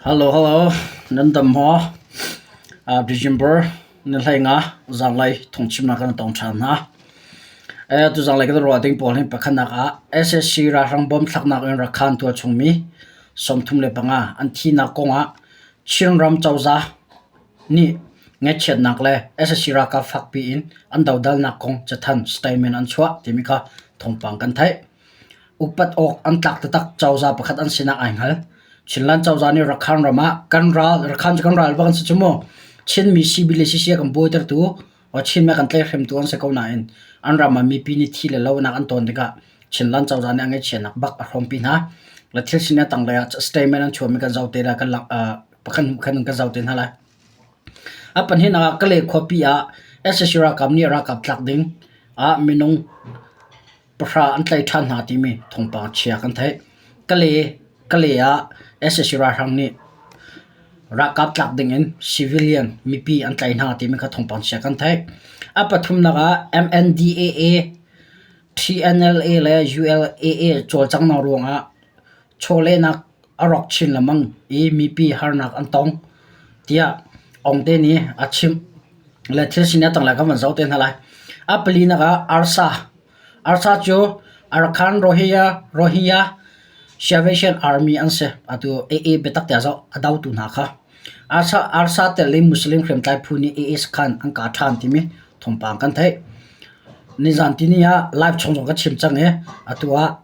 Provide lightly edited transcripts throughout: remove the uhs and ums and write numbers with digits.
Hello hello, nan dam maw? December ni 15 zanlei phungchimnak kan tong ṭhan hna. Tu zanlei kan ruah ding pawl hi pakhatnak ah SSC ralhrang bom thlaknak in Rakhan tualchung mi 35 an thihnak kong ah Chinram cozah nih ngaihchiatnak le SSC ralkap fakpi in an dodalnak kong cathanh statement an chuah timi kha thawngpang kan theih. Upat awk an tlak taktak cozah pakhat an sinak ai hngal. Chinland cozah nih Rakhan ram ah kan ral Rakhan cu kan ral bak an si cu mu. Chinmi CB le CC a kan buaitertu Chinmi a kan tlaihhremtu an si ko nain an ram ah mipi nih thi le lonak an tawn tikah Chinland cozah nih a ngaihchiatnak bak a hrawmpi hna. Le thil sining a tanglei ah statement an chuahmi kan zoh te lai kan lak pakhat hnu khat in kan zoh te hna lai. A pahnihnak ah Kalay khuapi ah sac ralkap nih ralkap tlak ding ah minung pahra an tlaih ṭhan hna timi thawngpang chia kan theih. Kalay ah sac ralhrang nih ralkap tlak dingin civilian mipi an tlaih hna timi kha thawngpang chia kan theih. A pathumnak ah MNDAA, TNLA le ULAA cawlcanghnak ruangah chawlehnak a rawk chin lengmang i mipi harnak an tong tiah Aung Te nih a chimh. Le thil sining a tanglei kan van zoh te hna lai. A palinak ah arsa. Arsa cu Arakan Rohingya Salvation Army an si. Atu AA biatak tiah zoh a dotu hna kha. Arsa tel in Muslim hriamtlai phu nih AA sakhan an kah ṭhan timi thawngpang kan theih. Nizan tini ah live chung zong ka chim cang i atu ah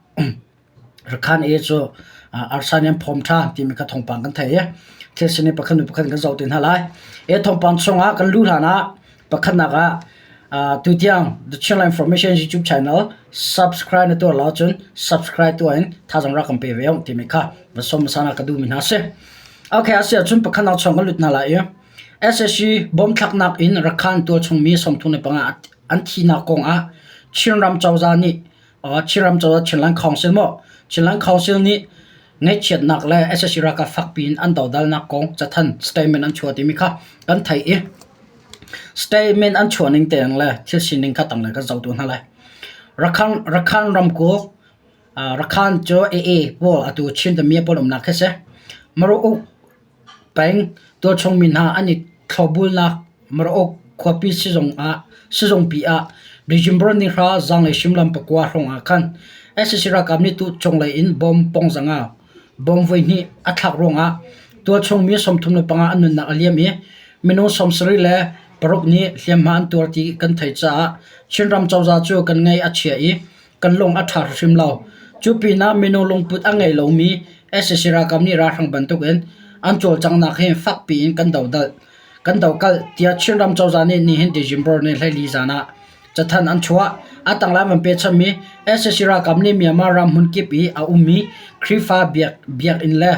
Rakhan e cu arsa nih an phawm ṭhan timi kha thawngpang kan theih i thil sining pakhat hnu pakhat kan zoh te hna lai. Hi thawngpang chungah kan luh hlan ah pakhatnak ah tutiang The Chinland Information YouTube channel subscribe na tuah lo ahcun subscribe tuah in thazaang rak kan pe ve uh timi kha va sawm hmasa na ka duhmi hna a si. Okay, a si ahcun pakhatnak chung kan lut hna lai i SSC bom thlaknak in Rakhan tualchung mi 35 an thihnak kong ah Chinram cozah nih Chinram cozah Chinland Council maw Chinland Council nih ngaihchiatnak le sac ralkap fakpi in an dodalnak kong cathanh statement an chuah timi kha kan theih i statement an chuah ning tein le thil sining kha tanglei kan zoh tu hna lai. Rakhan ramkulh Rakhan cu AA pawl atu Chin Tamia pawl umnak khi si. Maru Peng tualchung mi hna an i thlopbulnak Marauk khuapi sizungpi ah December ni 2 zanlei suimilam 9 hrawng ah khan sac ralkap nih cunglei in bomb pongzang ah bomb voihnih a thlak ruangah tualchung mi 35 an nunnak a liam i minung 76 nih hliamhma an tuar ti kan theih caah Chinram cozah cu kan ngaih a chia i kan lung a ṭha hrim lo. Cu pinah minung lungput a ngei lomi sac ralkap nih ralhrang bantukin an cawlcanghnak hi fakpi in kan dodal. Kan dokalh tiah Chinram cozah nih nihin December ni 14 zan ah cathanh an chuah. A tanglai van pechanmi sac ralkap nih Myanmar ram hmunkip i a ummi Khrihfa biakinn le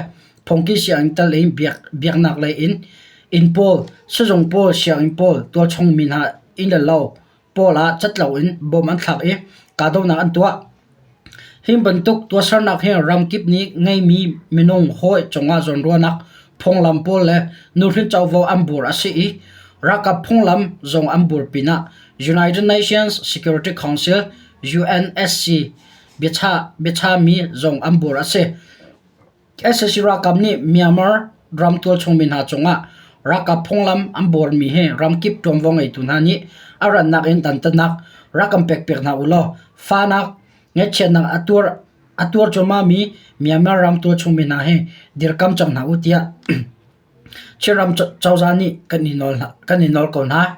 phungki sianginn tal in biaknak lei in inn pawl, sizung pawl, sianginn pawl, tualchung mi hna inn le lo pawl ah cat loin bom an thlak i kahdohnak an tuah. Hi bantuk tuahsernak hi ramkip nih ngeimi minung hawi cungah zawnruahnak phunglam pawl le nuhrin covo an bur a si i ralkap phunglam zong an bur pinah United Nations Security Council UNSC biachahmi zong an bur a si. Sac ralkap nih Myanmar ram tualchung mi hna cungah ralkap phunglam an buarmi hi ramkip ṭuanvo ngeitu hna nih a rannak in dantatnak rak kan pekpiak hna ulaw fahnak, ngaihchiatnak a tuar cuahmahmi Myanmar ram tualchung mi hna hi dirkam cang hna u tiah Chinram cozah nih kan i nawl ko hna.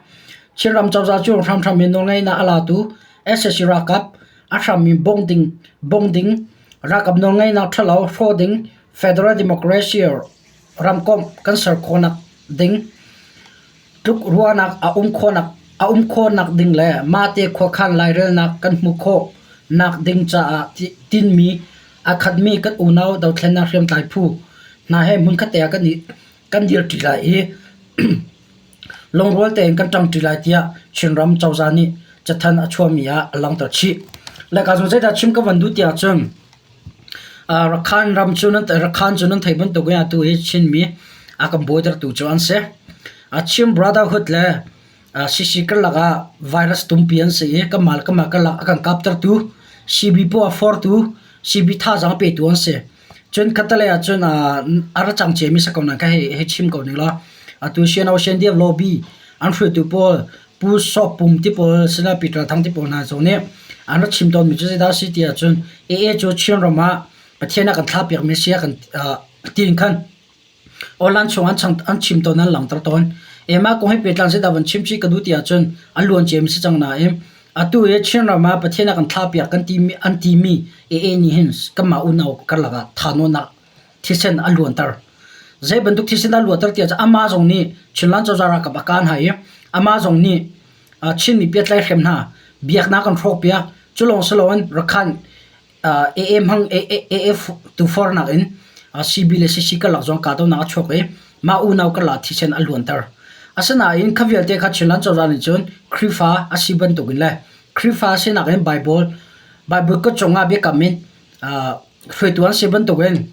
Chinram cozah cu hramhram in nawlngeihnak a latu sac ralkap a hram in bawmh ding, ralkap nawlngeihnak ṭhalo hrawh ding, Federal Democracy ramkomh kan ser khawhnak ding, tlukruahnak a um khawhnak ding le mahte khuakhan lairelnak kan hmuh khawhnak ding caah tinhmi Aa khatmi kan unau dothlennak hriamtlai phu hna he hmunkhat te ah kan dirṭi lai i lungrual tein kan ṭangṭi lai tiah Chinram cozah nih cathanh a chuahmi ah a langhter chih. Le ka zong zeidah chim ka van duh tiah cun Rakhan ram cu nan Rakhan cu nan theih bantuk in atu hi Chinmi a kan buaitertu cu an si. Chin Brotherhood le CC karlak ah virus tumpi an si i kanmah le kanmah karlak a kan kaptertu CB paw a fortu CB thazaang petu an si. Cun khattelei ah cun a ra cang ciami si ko nain kha hei chim ko ning law atu Sian Ocean Diam lobby an hruaitu pawl Pu Sawk Pum ti pawl sinah Peter Thang ti pawl hna zong nih an rak chim tawnmi cu zeidah a si ti ahcun AA cu Chinram ah Pathian a kan thlahpiakmi a si a kan tiin khan Online chung an chim tawn an langhter tawn. Mah kong he pehtlai zeidah van chim chih ka duh ti ahcun an luan ciami si cang nain atu hi Chinram ah Pathian a kan thlahpiak kan timi an timi AA nih hin kanmah unau karlak ah thahnawnnak thisen a luanter. Zei bantuk thisen a luanter ti ahcun amah zong nih Chinland cozah ralkap a kaan hna i amah zong nih Chin mipi a tlaihhrem hna. Biaknak an hrawkpiak. Cu lawng si loin Rakhan AA hmang AA tufornak in CB le CC karlak zong kahdohnak a chuak i mah unau karlak thisen a luanter. Asinain kha vialte kha Chinland cozah nih cun Khrihfa a si bantukin le Khrihfa sinak in Bible Bible kut cungah biakam in hruaitu an si bantukin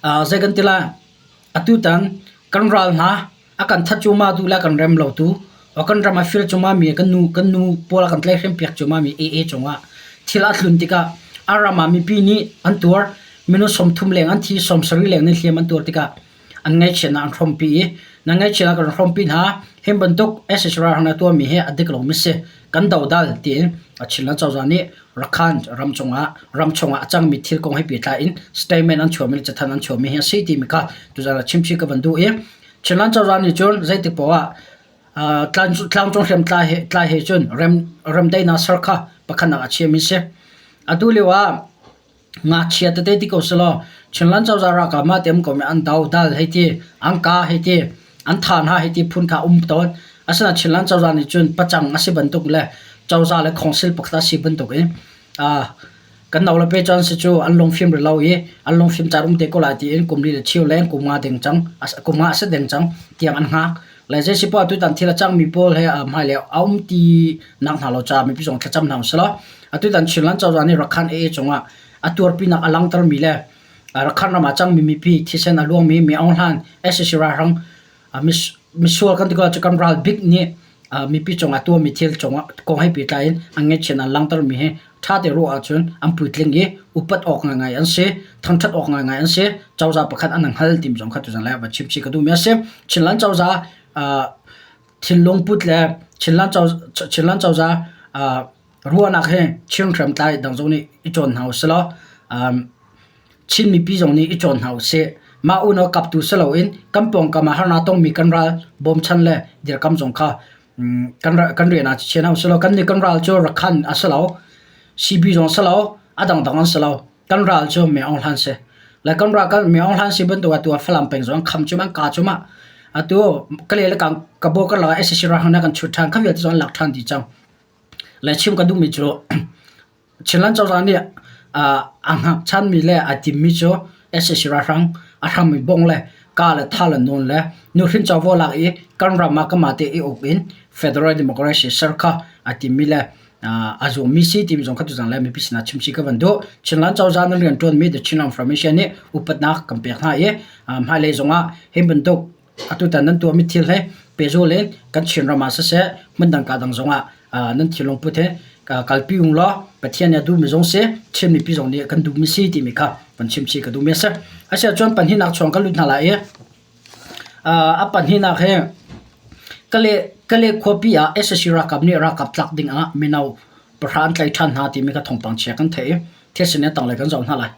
zei kan ti lai atutan kan ral hna A kan that cuahmah tu le a kan rem lo tu, kan ram a fir cuahmahmi kan nu kan nu pawl a kan tlaihhrem piak cuahmahmi AA cungah thil a tlun tikah a ram ah mipi nih an tuar. Minung 30 leng an thi, 70 leng nih hliam an tuar tikah an ngaihchiatnak an hrawmpi i nan ngaihchiatnak kan hrawmpi hna. Hi bantuk SSR ralhrang nih a tuahmi hi a dik lomi si. Kan dodal tiin Chinland cozah nih Rakhan ram cungah ram chungah a cangmi thil kong he pehtlai in statement an chuahmi le cathanh an chuahmi hi a si timi kha tuzaan ah chimchih ka van duh i Chinland cozah nih cun zeitik paoh ah tlangcung hriamtlai tlai he cun remdaihnak ser kha pakhatnak a chiami a si. Atu lio ah ngakchia tete ti ko selaw Chinland cozah ralkap mah te um ko mi an do dal hei ti, an ka hei ti, an tha hna hei ti phun kha um tawn. Asinain Chinland cozah nih cun pacang a si bantuk le cozah le khawngsil pakhat a si bantuk in Kan no le pe cun si cu an lungfim rih lo i an lungfim caan um te ko lai tiin kum li le cheu leng kum nga deng cang kum nga a si deng cang tiang an hngak. Le zei si poah tutan thil a cangmi pawl he hmailei a um ti nak hna lo caah mipi zong thlacam hna usih law atutan Chinland cozah nih Rakhan AA cungah a tuarpinak a langhtermi le Rakhan ram ah cangmi mipi thisen a luangmi Mi Aung Hlaing sac ralhrang misual kan ti ko ahcun kan ral bik nih mipi cungah tuahmi thil cungah kong he pehtlai in an ngaihchiat an langhtermi hi ṭha te ruah ahcun an puitling i upat awk ngaingai an si, thangṭhat awk ngaingai an si. Cozah pakhat an hngal timi zong kha tuzan lai ah va chimchih ka duhmi a si. Chinland cozah thinlung put le Chinland cozah ruahnak hi Chin hriamtlai dang zong nih i cawn hna usih law Chin mipi zong nih i cawn hna usih. Mah unau kaptu si loin kan pawngkam ah harnak tongmi kan ral bawmchan le dirkam zong kha kan rian ah chia hna usih law kannih kan ral cu Rakhan a si lo, CB zong a si lo, a dangdang an si lo. Kan ral cu Myo Aung Hlaing si. Le kan ral kan Myo Aung Hlaing si bantuk atu ah Falam peng zong an kham cuahmah, an kah cuahmah. Atu Kalay le Kabaw karlak ah sac ralhrang nih a kan chut ṭhan, kha vialte zong an lak ṭhan dih cang. Le chim ka duhmi cu Chinland cozah nih a hngakchanmi le aa timmi cu sac ralhrang a hram i bongh le ka le tha le nawn le nuhrin covo lak i kan ram ah kanmah te i uk in federal democracy ser kha aa timmi le aa zuammi si timi zong kha tuzaan le mipi sinah chimchih ka van duh. Chinland cozah nan rianṭuanmi The Chinland Formation nih upatnak kan pek hna i hmailei zongah hi bantuk Atutan nan tuahmi thil he pehzul in kan Chinram ah siseh hmundang ka dang zongah nan thinlung put he kalpi ung law Pathian nih a duhmi zong si Chin mipi zong nih kan duhmi si timi kha van chimchih ka duhmi a si. Asiahcun pahnihnak chuang kan lut hna lai i a pahnihnak hi Kale khuapi ah sac ralkap nih ralkap tlak ding ah mino pahra an tlaih ṭhan hna timi kha thawngpang chia kan theih i thil sining tanglei kan zoh hna lai.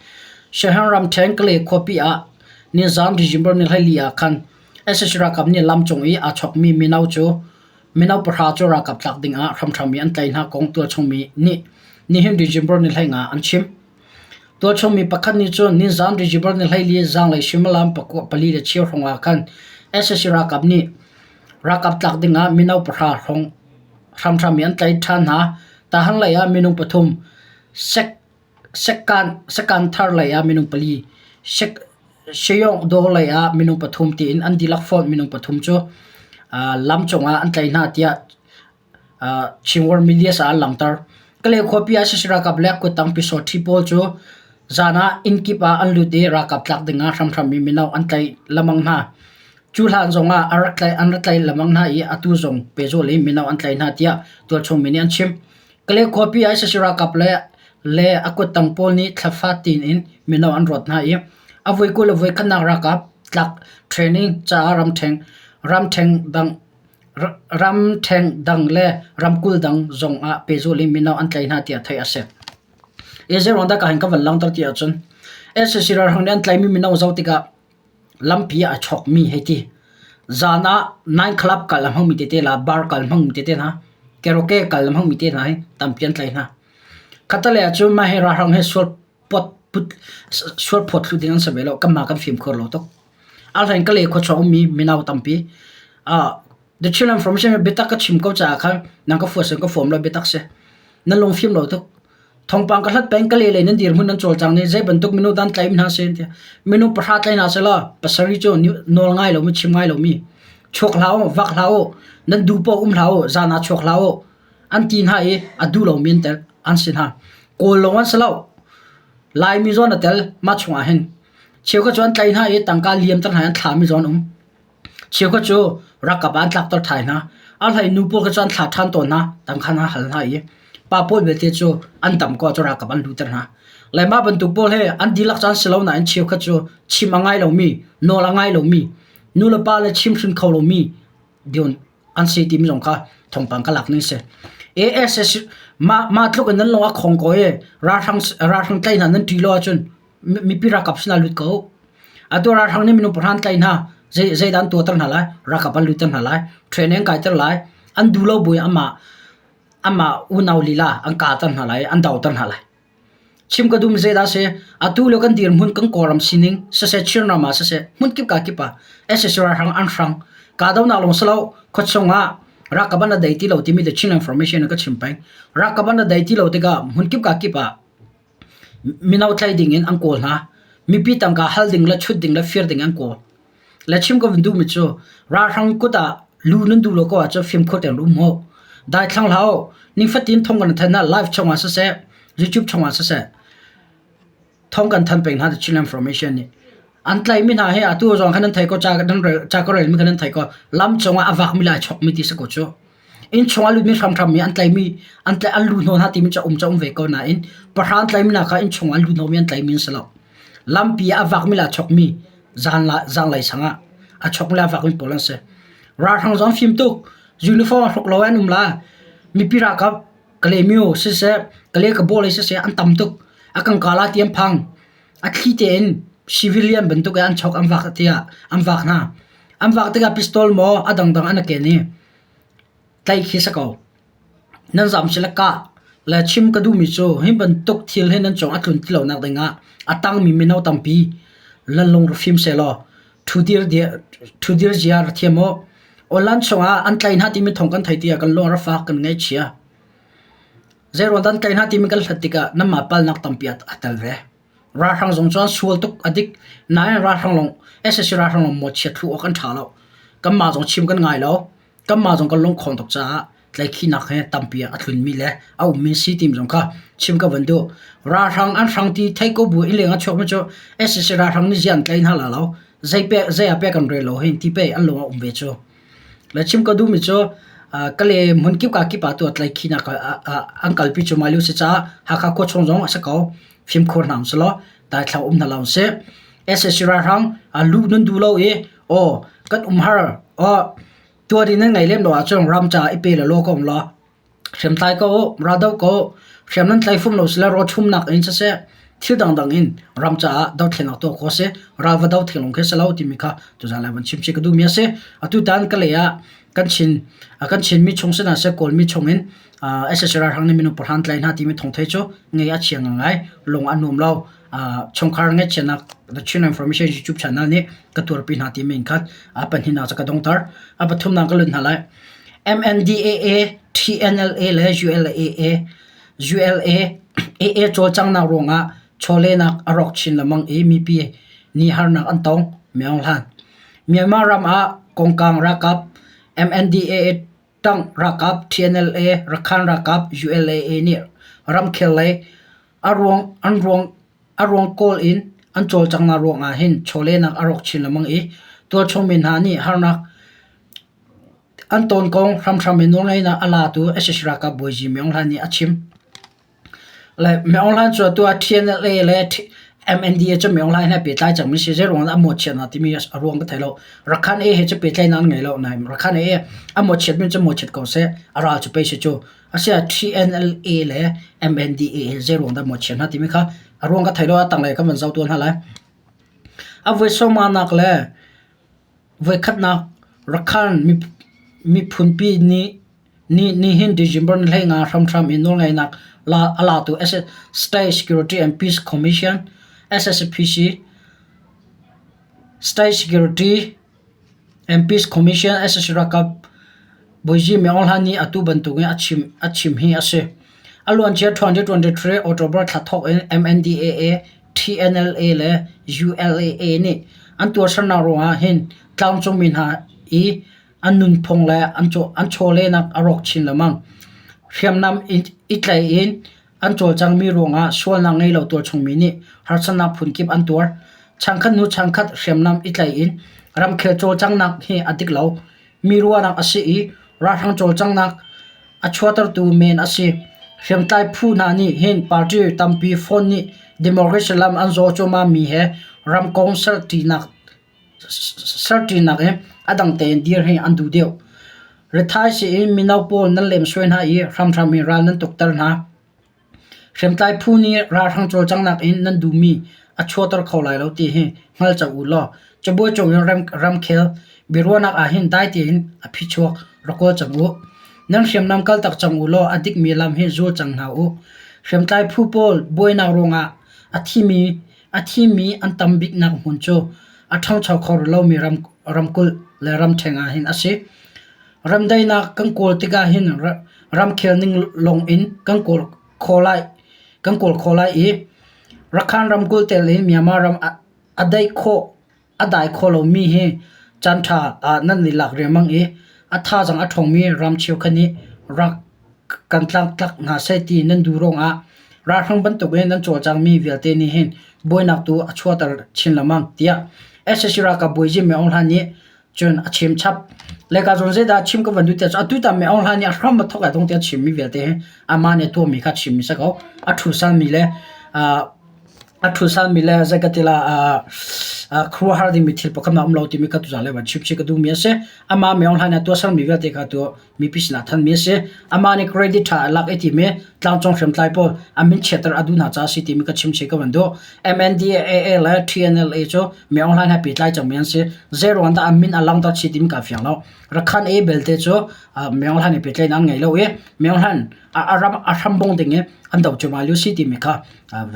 Shan ramṭhen Kale khuapi ah nizan December ni 14 ah khan sac ralkap nih lamcung i aa chawkmi mino cu mino pahra cu ralkap tlak ding ah hramhram in an tlaih hna kong tualchung mi nih nihin December ni 15 an chim. Tualchung mi pakhat nih cun nizan December ni 14 zaanglei suimilam pali le cheu hrawng ah khan sac ralkap nih ralkap tlak ding ah mino pahra hrawng hramhram in an tlaih ṭhan hna. Tahan lei ah minung pathum, Sekanthar lei ah minung pali, Seyongdaw lei ah minung pathum tiin an dihlak fonh minung pathum cu lam cungah an tlaih hna tiah Chin World Media ah an langhter. Kalay khuapi ah sac ralkap le kuttang pyusawhti pawl cu zan ah inn kip ah an lut i ralkap tlak ding ah hramhram in mino an tlaih lengmang hna. Cu hlan zongah an rak tlaih lengmang hna i atu zong pehzulh in mino an tlaih hna tiah tualchung mi nih an chim. Kalay khuapi ah sac ralkap le le a kuttang pawl nih thla fatin in mino an rawt hna i a voi 20 le voi khatnak ralkap tlak training caah ramṭheng dang ramṭheng dang le ramkulh dang zong ah pehzulh in mino an tlaih hna tiah theih a si. Zei ruang dah ka hin ka van langhter ti ahcun sac ralhrang nih an tlaihmi mino zoh tikah lampi ah a chawkmi hei ti. Zan ah night club kal a hmangmi tete la bar kal a hmangmi tete hna, karaoke kal a hmangmi te hna hi tampi an tlaih hna. Khattelei ah cun mah hi ralhrang hi sual pot put sual phawt thlu ding an si ve lo. Kanmah kan fimkhur lo tuk. A hlei in Kalay khuachuak ummi mino tampi The Chin Information biatak ka chim ko caah khan nang ka fuat ka fuam lo biatak si. Nan lungfim lo tuk. Thawngpang ka hlat peng ka le lei nan dirhmun nan cawlcang nih zei bantuk minu dan tlaih hna sin tiah minu pahra tlai hna selaw pasarih cu nawl ngai lomi chim ngai lomi chuak hlah u vak hlah u nan duh paoh um hlah u zan ah chuak hlah u an ti hna i a duh lomi an tel an si hna. Kawl lawng an si lo. Laimi zawn a tel mah chungah hin. Cheukhat cu an tlaih hna i tangka liamter hna i an thlami zawn um. Cheukhat cu ralkap ah an tlakter thai hna. A hlei nu pawl kha cu an thlah ṭhan tawn hna. Tangkhan an hal hna i pa pawl belte cu an dam ko ahcun ralkap an luhter hna. Le mah bantuk pawl he an dihlak cu an si lo nain cheukhat cu chim a ngai lomi, nawl a ngai lomi, nu le pa le chimhrin kho lomi dion an si timi zong kha thawngpang ka lak ning si. ASS mah mah tluk in nan lung a khong ko i ralhrang ralhrang tlai hna nan ṭih lo ahcun mipi ralkap sinah lut ko. Atu ralhrang nih minung pahra an tlaih hna. Zei zeidah an tuahter hna lai? Ralkap an lutter hna lai. Training an kaiter lai. An duh lo buin amah amah unau lila an kahter hna lai, an doter hna lai. Chim ka duhmi zeidah a si? Atu lio kan dirhmun kan Kawlram sining siseh Chinram ah siseh hmunkip ka kip ah sac ralhrang an hrang. Kahdohnak lawng si lo khuachung ah ralkap an a dei ti lo timi the Chin Information in ka chim peng. Ralkap an a dei ti lo tikah hmunkip ka kip ah Mino tlaih ding in an kawl hna. Mipi tangka hal ding le chut ding le fir ding an kawl. Le chim ka vun duhmi cu ralhrang kut ah lu nan duh lo ko ahcun fimkhur tein um u. Daithlang hlah u. Nifatin thong kan thanh hna live chungah siseh, YouTube chungah siseh thong kan thanh peng hna The Chin Information nih. An tlaihmi hna hi atu zong khan nan thei ko ca ca ka relmi khan nan thei ko. Lam cungah a vakmi le ai chokmi ti si ko cu. Innchung a lutmi hramhram i an tlaihmi an tlaih an lu hnawh hna timi cu a um cu a um ve ko nain pahra an tlaihmi hna kha innchung an lu hnawhmi an tlaihmi an si lo. Lampi ah a vakmi le a chokmi zaanlei sang ah a chokmi le a vakmi pawl an si. Ralhrang zong an fim tuk. Uniform a hruk lo an um la. Mipi ralkap Kalaymyo siseh, Kalay Kabaw lei siseh an tam tuk. A kan kah lai ti an phang. A thli tein civilian bantuk in an chok an vak tiah an vak hna. An vak tikah pistol maw a dangdang an i ken i tlaih khi si ko. Nan zam si le kah le chim ka duhmi cu hi bantuk thil hi nan cung a tlun ti lonak dingah a tangmi mino tampi nan lung fim sehlaw ṭhudir zia ra thiam u. Online chungah an tlaih hna timi thawng kan theih tikah kan lung a ra fak, kan ngaihchia. Zeiruang dah an tlaih hna timi kan hlat tikah nanmah palnak tampi a tel ve. Ralhrang zong cu an sual tuk a dik. Nain ralhrang lawng sac ralhrang lawng mawhchiat thlu awk an ṭha lo. Kanmah zong chim kan ngai lo. Kanmah zong kan lungkhong tuk caah tlaihkhihnak he tampi a tlunmi le a ummi si timi zong kha chim ka van duh. Ralhrang an hrang ti theih ko bu in leng a chuakmi cu sac ralhrang nih ziah an tlaih hna la lo. Zei pe zei ah pek an rel lo hin ti pei an lung a um ve cu. Le chim ka duhmi cu Kale hmunkip ka kip ah tu tlaihkhihnak an kalpi cu mah lio si caah Hakha khua chung zong a si ko. Fimkhur hna usih law daithlang um hna lo usih. Sac ralhrang luh nan duh lo i aw kan umhar aw tuar in nan ngei lem lo ahcun ram caah i pe law law ko um law hriamtlai ko u, raldoh ko u. Hriam nan tlai fum lo sile rawchumnak in siseh thil dangdang in ram caah dothlennak tuah khawh a si. Ral va do theng lawng khi a si lo timi kha tuzaan lai van chim chih ka duhmi a si. Atutan Kalay ah kan Chin kan Chinmi chung sinah seh Kawlmi chungin sac ralhrang nih minung pahra an tlaih hna timi thawng theih cu ngaih a chia ngai lung a nuam lo. Chungkhar ngaihchiatnak The Chin Information YouTube channel nih ka tuarpi hna timi in khan a pahnihnak cu ka dongter. A pathumnak ka lut hna lai. MNDAA, TNLA le ULAA ULA AA cawlcanghnak ruangah chawlehnak a rawk chin lengmang i mipi nih harnak an tong. Myaung Hlan. Myanmar ram ah kongkang ralkap MNDAA ṭangh ralkap TNLA, Rakhan ralkap ULAA nih ramkhel lei a ruang an ruang a ruang kawl in an cawlcanghnak ruangah hin chawlehnak a rawk chin lengmang i tualchung mi hna nih harnak an tawn kong hramhram in nawlngeihnak a latu sac ralkap bawi Ji Myung Hlan nih a chim. Le Min Aung Hlaing cu atu ah TNLA le MNDA cu Min Aung Hlaing he pehtlai cangmi si. Zeiruang ah dah a mawhchiat hna timi a ruang ka thei lo. Rakhan A he cu pehtlaihnak an ngei lo nain Rakhan A a mawhchiatmi cu mawhchiat ko seh, a ral cu pei si cu. Asiah TNLA le MNDA he zeiruang dah mawhchiat hna timi kha a ruang ka thei lo. A tanglei kan van zoh tuan hna lai. A voi sawmanak le voikhatnak Rakhan miphunpi nih Nihin December ni 15 hramhram in nawlngeihnak a latu State Security and Peace Commission (SSPC), State Security and Peace Commission (SSC) ralkap bawizi Min Aung Hlaing nih atu bantukin a chim hi a si. A luancia 2023 October thla thawk in MNDAA, TNLA le ULA nih an tuahsernak ruangah hin tlangcungmi hna i an nunphung le an chawlehnak a rawk chin lengmang. Hriamnam i tlaih in an cawlcangmi ruangah sualnak ngei lo tualchungmi nih harsatnak phunkip an tuar. Changkhat hnu changkhat hriamnam i tlaih in ramkhel cawlcanghnak hi a dik lo mi ruahnak a si i ralhrang cawlcanghnak a chuahtertu men a si. Hriamtlai phu hna nih hin party tampi phone nih democracy lam an zaw cuahmahmi he ram kong serṭinak Serṭinak i a dang tein dir hi an duh deuh. Rithaisi in mino pawl nan lemsoi hna i hramhram in ral nan tukter hna. Hriamtlai phu nih ralhrang cawlcanghnak in nan duhmi a chuahter kho lai lo ti hi hngal cang u law cabuai cung in ramkhel biaruahnak ah hin dai tein a phichuak rak kawl cang u. Nan hriamnam kaltak cang u law a dikmi lam hi zul cang hna u. Hriamtlai phu pawl buainak ruangah a thimi A thimi an tam biknak hmun cu a ṭhangcho kho rih lomi ramkulh le ramṭheng ah hin a si. Remdaihnak kan kawl tikah hin ramkhel ning lawng in kan kawl khawh lai, kan kawl khawh lai i Rakhine ramkulh tel in Myanmar ram a daih khawh a dai khawh lomi hi caanṭha ah nan i lak riangmang i a thazaang a ṭhawngmi ram cheukhat nih rak kan tlangtlak hna seh ti nan duh ruangah ralhrang bantukin nan cawlcangmi vialte nih hin buainak tu a chuahter chin lengmang tiah sac ralkap bawi Min Aung Hlaing nih cun a chim chap. Leka zawn zeidah chim ka van duh tiah cun atu tan Min Aung Hlaing nih a hram a thawk ai dong tiah chimmi vialte hi amah nih a tuahmi kha chimmi si ko. A ṭhu salmi le a ṭhu salmi le zei ka ti la khuaruahhar dingmi thil pakhat hmanh a um lo timi kha tuzaan le van chim chih ka duhmi a si. Amah Min Aung Hlaing nih a tuahsermi vialte kha tu mipi sinah thanmi a si. Amah nih credit ṭha a lak i timi tlangcung hriamtlai pawl a min chiatter a duh hna caah a si timi ka chim chih ka van duh. MNDAA le TNLA cu Min Aung Hlaing he pehtlai cangmi an si. Zeiruang dah an min a langhter chih timi kaa fiang lo. Rakhan A belte cu Min Aung Hlaing he pehtlaihnak an ngei lo i Min Aung Hlaing a ram a hrambong ding i an doh cuahmah lio si timi kha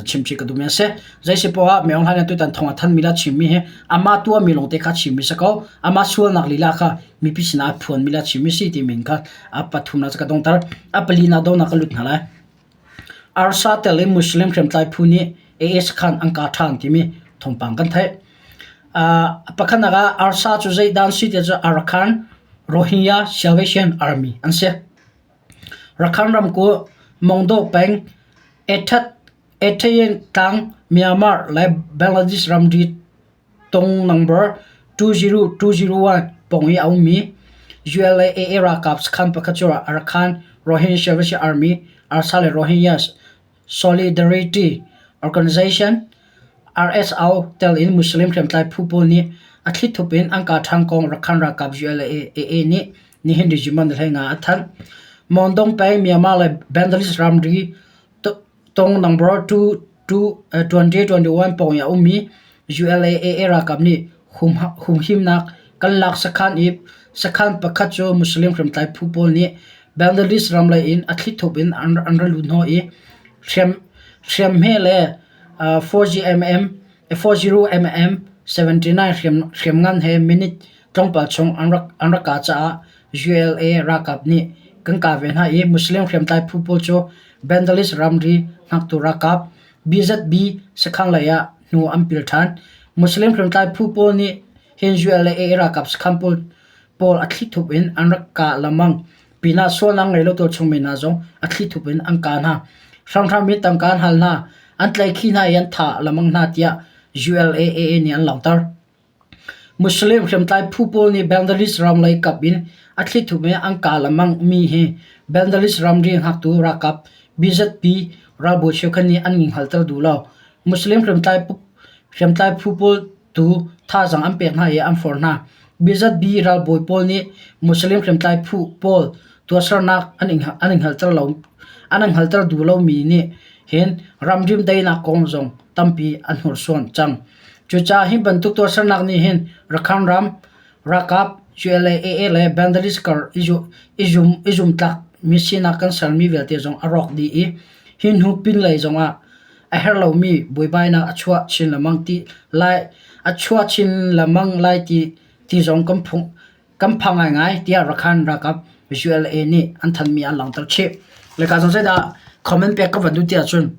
chim chih ka duhmi a si. Zeisipoah Min Aung Hlaing nih tutan thawng a thanmi le a chimmi hi amah tuahmi lawngte kha a chimmi si ko. Amah sualnak lila kha mipi sinah a phuanmi le a chimmi si timi in kha a pathumnak cu ka donghter. A palinak donak ka lut hna lai. Arsa tel in Muslim hriamtlai phu nih AS khan an kah ṭhan timi thawngpang kan theih. Pakhatnak ah Arsa cu zeidah an si ti cu Arakan Rohingya Salvation Army an si. Rakhine ramkulh Maungdaw peng Ethayin tlang Myanmar le Bangladesh ramri tong number 20201 pawng i a ummi ULA ralkap sakhan pakhat cu Arakan Rohingya Salvation Army (ARSA) le Rohingya Solidarity Organization (RSO) tel in Muslim hriamtlai phu pawl nih a thlithup in an kah ṭhan kong Rakhine ralkap ULA nih nihin December 25 a thanh. Maungdaw peng Myanmar le Bangladesh ramri tong number 2021 pawng i a ummi ULA ralkap nih humhimnak kan lak sakhan i sakhan pakhat cu Muslim hriamtlai phu pawl nih Bangladesh ram lei in a thlithup in an ra lut hnawh i hriamhme le 40mm 79 hriamngan he minute tlawmpal chung an rak kah caah ULA ralkap nih kan kah ve hna i Muslim hriamtlai phu pawl cu Bangladesh ramri hngaktu ralkap BZB sakhan lei ah hnu an pil ṭhan. Muslim hriamtlai phu pawl nih hin ULA ralkap sakhan pawl a thlithup in an rak kah lengmang pinah sualnak ngei lo tualchung mi hna zong a thlithup in an kah hna. Hramhram in tangka an hal hna, an tlaihkhih hna i an thah lengmang hna tiah ULAA nih an langhter. Muslim hriamtlai phu pawl nih Bangladesh ram lei kap in a thlithup in an kah lengmang mi hi Bangladesh ramri hngaktu ralkap BZP Ralbawi cheukhat nih an hngalter duh lo. Muslim hriamtlai phu pawl tu thazaang an pek hna i an forh hna. BZB ralbawi pawl nih Muslim hriamtlai phu pawl tuahsernak an i hngalter duh lomi nih hin ramri daihnak kong zong tampi an hnursuan cang. Cucaah hi bantuk tuahsernak nih hin Rakhine ram ralkap ULA le Bangladesh kar i zumtlak mi sinak kan sermi vialte zong a rawk dih i hi hnu pinlei zongah a herh lomi buaibainak a chuah chin lengmang ti lai a chuah chin lengmang lai ti ti zong kan phung kan phang ngaingai tiah Rakhine ralkap ULA nih an thanmi an langhter chih. Leka zong zeidah comment pek ka van duh tiah cun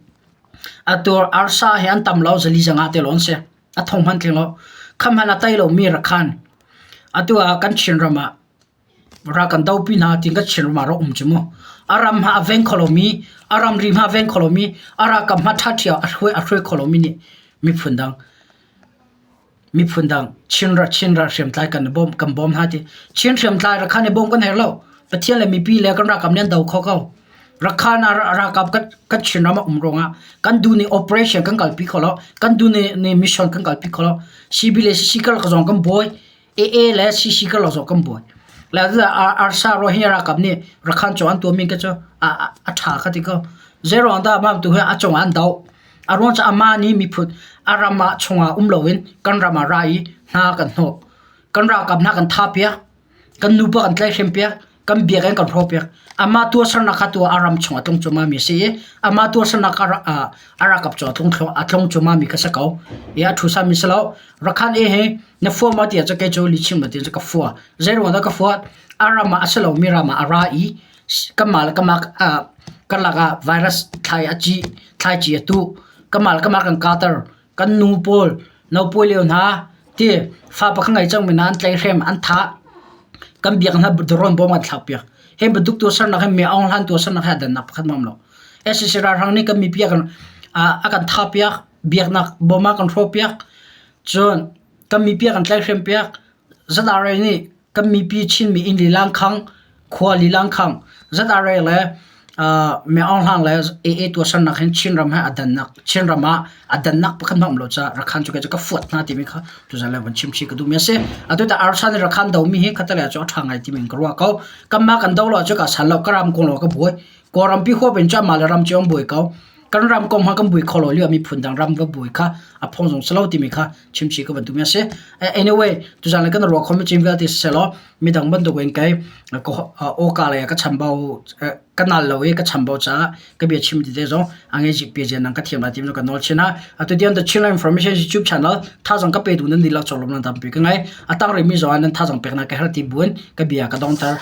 atu arsa hi an tam lo zali zanga te lawng an si. A thong hmanh tling lo. Kham hmanh a tai lomi Rakhine atu ah kan Chinram ah ral kan dopi hna tiin kan Chinram ah rak um cu mu. A ram hma a veng kho lomi, a ramri hma a veng kho lomi, a ralkap hma ṭhaṭhi ah a hruai kho lomi nih miphun dang miphun dang Chin Chin ral hriamtlai kan bawm kan bawm hna ti. Chin hriamtlai Rakhine i bawm kan herh lo. Pathian le mipi le kan ralkap nih an do kho ko. Rakhine ah ralkap kan Chinram ah um ruangah kan duh nih operation kan kalpi kho lo. Kan duh nih mission kan kalpi kho lo. CB le CC karlak zong kan buai. AA le CC karlak zong kan buai. Le arsa Rohingya ralkap nih Rakhine cung an tuahmi kha cu a ṭha ka ti ko. Zeiruang dah mah tu hi a cungah an doh. A ruang cu amah nih miphun a ram ah chungah um loin kan ram ah ra i hna kan hnawh. Kan ralkap hna kan thahpiak. Kan nupa kan tlaihhrempiak. Kan biakinn kan hrawhpiak. Amah tuahsernak kha tu ah a ram chung a tlung cuahmahmi a si i amah tuahsernak a ralkap cu a tlung cuahmahmi kha si ko. I a ṭhusami si lo. Rakhan e hi na fua maw tiah cu kei cu lihchim lo tiin cu ka fua. Zeiruang dah ka fuat? A ram ah a si lomi ram ah a ra i kanmah le kanmah karlak ah virus thlai a ci thlaici a tuh. Kanmah le kanmah kan kahter. Kan nu pawl naupawi lio hna ti fa pakhat ngei cangmi hna an tlaihhrem an thah. Kan biak hna drone bom an thlakpiak. Hi bantuk tuahsernak hi mi Aung Hlan tuahsernak he aa dannak pakhat hmang lo. SAC ralhrang nih kan mipi a kan thahpiak, biaknak bom a kan hrawhpiak. Cun kan mipi a kan tlaihhrempiak. ZRA nih kan mipi Chinmi inn lilang khang, khua lilang khang, ZRA le Mi Aung Hlaing le AA tuahsernak hin Chinram he a dannak Chinram ah a dannak pakhat hmang um lo caah Rakhan cu kei cu ka fuat hna timi kha tuzan le van chim chih ka duhmi a si. Atu tah Arsa nih Rakhan domi hi khatalei ah cu a ṭha ngai timi in ka ruah ko. Kanmah kan do lo ahcun ka san lo, ka ram kong lo ka buai. Kawlrampi huap in cu amah le ram cio an buai ko. Kan ram kong hmanh kan buai kho lo lio ah miphun dang ram va buai kha a phung zong si lo timi kha chim chih ka van duhmi a si. Anyway, tuzan le kan ruah khomi cim vialte sisehlaw midang bantuk in kei awka lei ah ka chambau ka nal lo i ka chambau caah ka bia chim tete zong a ngei pi nang ka thiam lai timi ka nawl chin ah atu tiang the Chinland Information YouTube channel thazang ka pe tu nan dihlak cawlom nan tampi ka ngai a tang rimi zong ah nan thazang peknak ka herh ti buin ka bia ka dongter.